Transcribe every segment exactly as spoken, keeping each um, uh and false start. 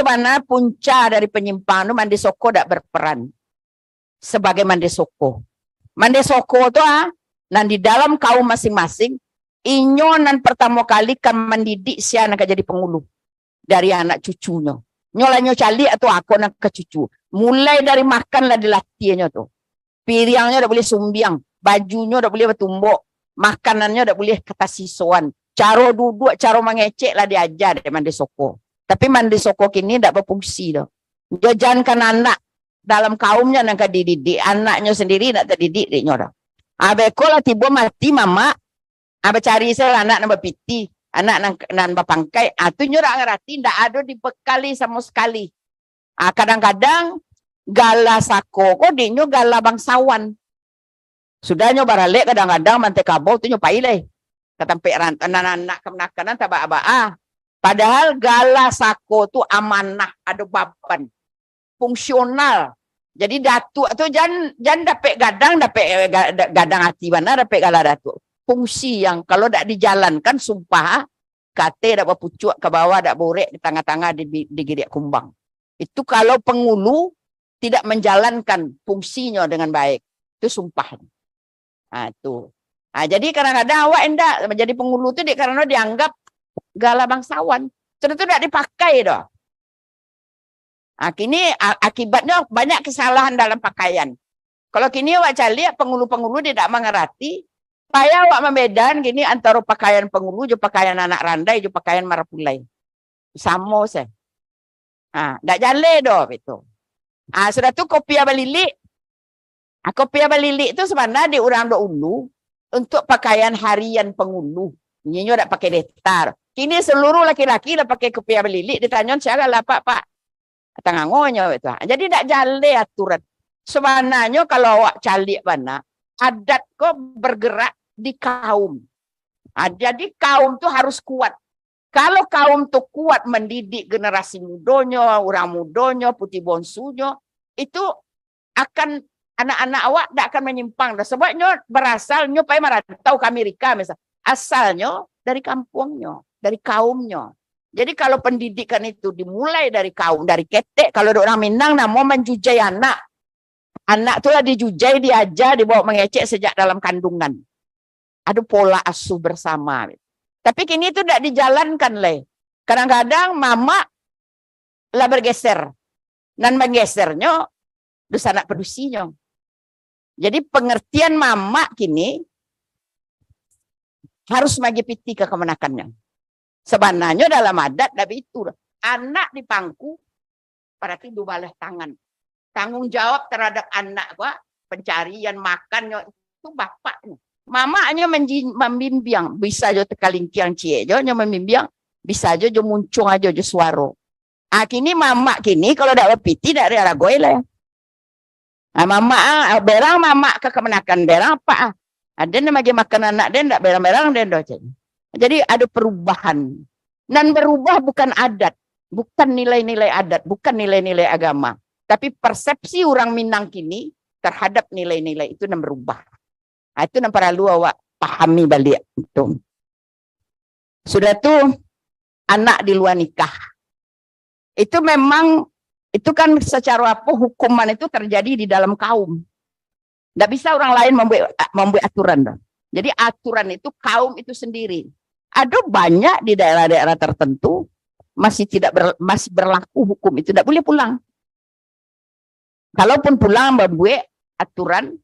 Pana punca dari panyimpang tu, Mandeh Soko dak berperan sabagai Mandeh Soko. Mandeh Soko tu, ah, nan di dalam kaum masing-masing, inyo nan partamo kali ka mandidik sia nan ka jadi pangulu dari anak cucunyo. Nyo lah nyo caliak tu ako nan ka cucu. Mulai dari makan lah dilatiahnyo tu. Piriangnyo dak buliah sumbiang, bajunyo dak buliah batumbok, makanannyo dak buliah katasisoan. Caro duduak, caro mangecek lah diaja dek Mandeh Soko. Tapi Mandeh Soko kini dak bafungsi doh. Jankan anak dalam kaumnyo nan ka dididik, anaknyo sandiri ndak tadidik dek nyo doh. Ah, beko lah tibo mati mamak, ah, bacari se lah anak nan bapitih, anak nan, nan bapangkaik, ah, tu nyo dak ngarati, ndak ado dibekali samo sakali. Ah, kadang-kadang gala sako ko dek nyo gala bangsawan. Sudah nyo baralek, kadang-kadang mantai kabau tu nyo pai lai ka tampek ran-, nan anak kamanakan nan tabaa-baa. Padahal gala sako tu amanah, ado baban, fungsional. Jadi datuak tu jan, jan dapek gadang, dapek, eh, ga-, da-, gadang ati bana, dapek gala datuak. Fungsi yang kalau dak dijalankan, sumpah, ah, ka ateh dak bapucuak, ka bawah dak borek, di tangah-tangah di, di, digiriak kumbang. Itu kalau pangulu tidak manjalankan fungsinyo dengan baik. Itu sumpah. Ha, tu. Ha, jadi kadang-kadang awak indak manjadi pangulu tu dek karano dianggap gala bangsawan. Sudah tu dak dipakai doh. Ha, kini a-, akibatnyo banyak kesalahan dalam pakaian. Kalau kini awak caliak pangulu-pangulu dia dak mangarati, payah awak mambedakan kini antaro pakaian pangulu jo pakaian anak randai jo pakaian marapulai. Samo se. Ha, dak jaleh doh itu. Ha, sudah tu kopiah balilik. Ha, kopiah balilik tu sabana di urang dahulu untuk pakaian harian pangulu. Inyo dak pakai deta. Kini seluruh laki-laki lah pakai kopiah balilik, ditanyo, "Sia gala apak, Pak?" Tangangonyo itu. Ha, jadi dak jaleh aturan. Sabananyo kalau awak caliak bana, adat ko bergerak di kaum. Ha, jadi kaum tu harus kuat. Kalau kaum tu kuat mandidik generasi mudonyo, urang mudonyo, puti bonsunyo, itu akan anak-anak awak dak akan manyimpang doh. Sababnyo barasal nyo pai marantau ka Amerika misal. Asalnyo dari kampuangnyo, dari kaumnyo. Jadi kalau pendidikan itu dimulai dari kaum, dari ketek, kalau dek urang Minang namo manjujai anak. Anak tu lah dijujai, diaja, dibawa mangecek sejak dalam kandungan. Ado pola asuh bersama. Tapi kini tu dak dijalankan lai. Kadang-kadang mamak lah bergeser. Nan manggésernyo dunsanak padusinyo. Jadi, pangartian mamak kini harus maagiah pitih ka kamanakannyo. Sabananyo dalam adat dak baitu doh. Anak dipangku, bararti duo balah tangan. Tanggung jawab tarhadap anak ko, pancarian, makannyo, itu bapaknyo. Mamaknyo manji-, mambimbiang, bisa jo takalingkiang ciek jo, nyo mambimbiang, bisa jo, jo muncuang ajo, jo suaro. Ah, kini mamak kini, kalau dak bapitih, dak ado arago lai. Ah, mamak, ah, berang mamak ka kamanakan, berang apak, ah. Ado nan maagiah makan anak den, dak berang-berang den doh, cek. Jadi, ado perubahan. Nan barubah bukan adat, bukan nilai-nilai adat, bukan nilai-nilai agama, tapi persepsi urang Minang kini tarhadap nilai-nilai itu nan barubah. Ah, itu nan paralu awak pahami baliak tu. Sudah tu, anak di lua nikah. Itu memang, itu kan sacaro apo, hukuman itu terjadi di dalam kaum. Ndak bisa urang lain mambuek, mambuek aturan doh. Jadi, aturan itu kaum itu sendiri. Ado banyak di daerah-daerah tertentu masih tidak ber-, masih berlaku hukum itu, ndak buliah pulang. Kalaupun pulang mambuek aturan,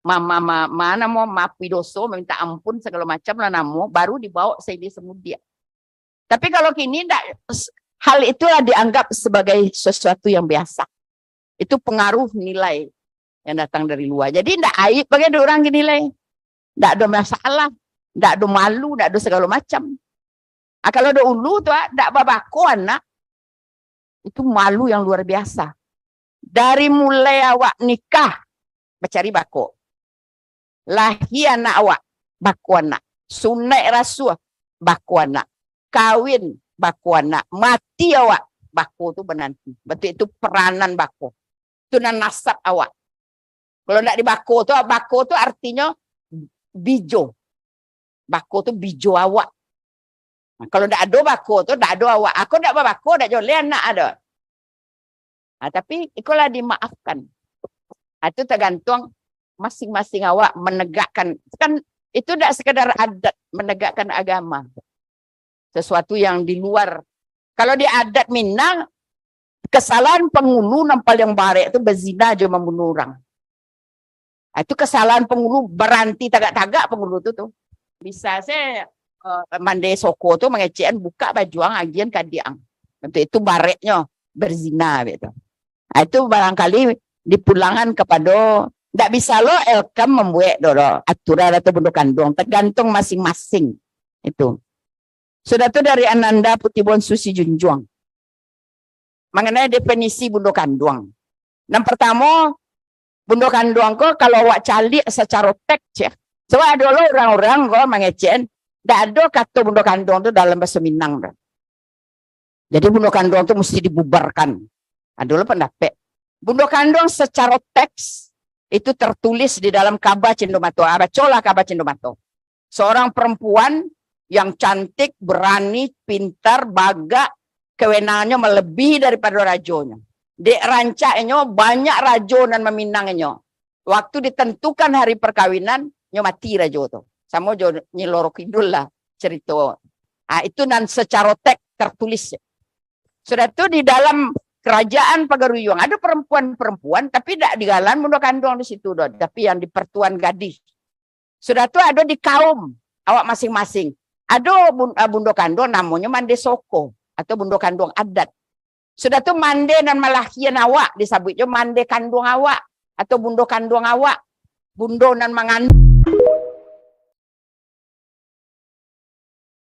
ma-, ma-, ma-, ma-, namo, maafui doso, maminta ampun, sagalo macam lah namo, baru dibawa sailia samudiak. Tapi kalau kini ndak, s-, hal itulah dianggap sebagai sesuatu yang biasa. Itu pengaruh nilai yang datang dari lua. Jadi, ndak aib bagai dek urang kini lai. Ndak ado masalah, ndak ado malu, ndak ado sagalo macam. Ah, kalau dahulu tu, ah, ndak babako anak, itu malu yang luar biasa. Dari mulai awak nikah, bacari bako. Lahia anak awak, bako anak. Sunaik rasuah, bako anak. Kawin, bako anak. Mati awak, bako tu bananti. Batua itu peranan bako. Tu nan nasab awak. Kalau ndak dibako tu, bako tu artinyo bijo. Bako tu bijo awak. Nah, kalau ndak ado bako tu, ndak ado awak. Ako ndak babako, ndak jaleh anak ado. Ha, tapi ikolah dimaafkan. Ha, itu tergantung masing-masing awak menegakkan. Kan itu dak sekadar adat, menegakkan agama. Sesuatu yang di luar. Kalau di adat Minang, kesalahan pangulu nan paling barek tu berzina jo mambunuh urang. Ha, itu kesalahan pangulu, baranti tagak-tagak pangulu tu, tu. Bisa se, eh, mande soko tu mangecekan, buka baju ang, agian ka adiak ang. Untuk itu bareknyo berzina, gitu. Ha, itu barangkali dipulangan kapado, ndak bisa lo L K M mambuek do, do, aturan atau bundo kanduang, tergantung masing-masing. Itu. Sudah tu dari Ananda Putih Bonsu Sijunjuang. Mengenai definisi bundo kanduang. Nan pertamo, bundo kanduang ko kalau awak caliak sacaro teks, ceh. Sebab ado lo urang-urang ko mangecekan, ndak ado kato bundo kanduang tu dalam bahaso Minang tu. Jadi bundo kanduang tu mesti dibubarkan. Ado lo pandapek. Bundo kanduang sacaro teks itu tertulis di dalam Kaba Cendo Mato. Ah, bacolah Kaba Cendo Mato. Seorang perempuan yang cantik, berani, pintar, bagak, kewenangannya melebihi daripada rajonyo. Dek rancaknyo, banyak rajo nan maminangnyo. Waktu ditentukan hari perkawinan, nyo mati rajo tu. Samo jo Nyi Loro Kidul lah cerito. Ah, itu nan sacaro teks tertulis. Sudah tu di dalam kerajaan Pagaruyuang, ada perempuan-perempuan, tapi dak digalan bundo kanduang di situ doh, tapi yang di pertuan gadih. Sudah tu ado di kaum awak masing-masing. Ado bun-, ah, bundo kanduang namonyo mande soko atau bundo kanduang adat. Sudah tu mande nan malahian awak, disabuik jo mande kanduang awak atau bundo kanduang awak. Bundo nan mangandung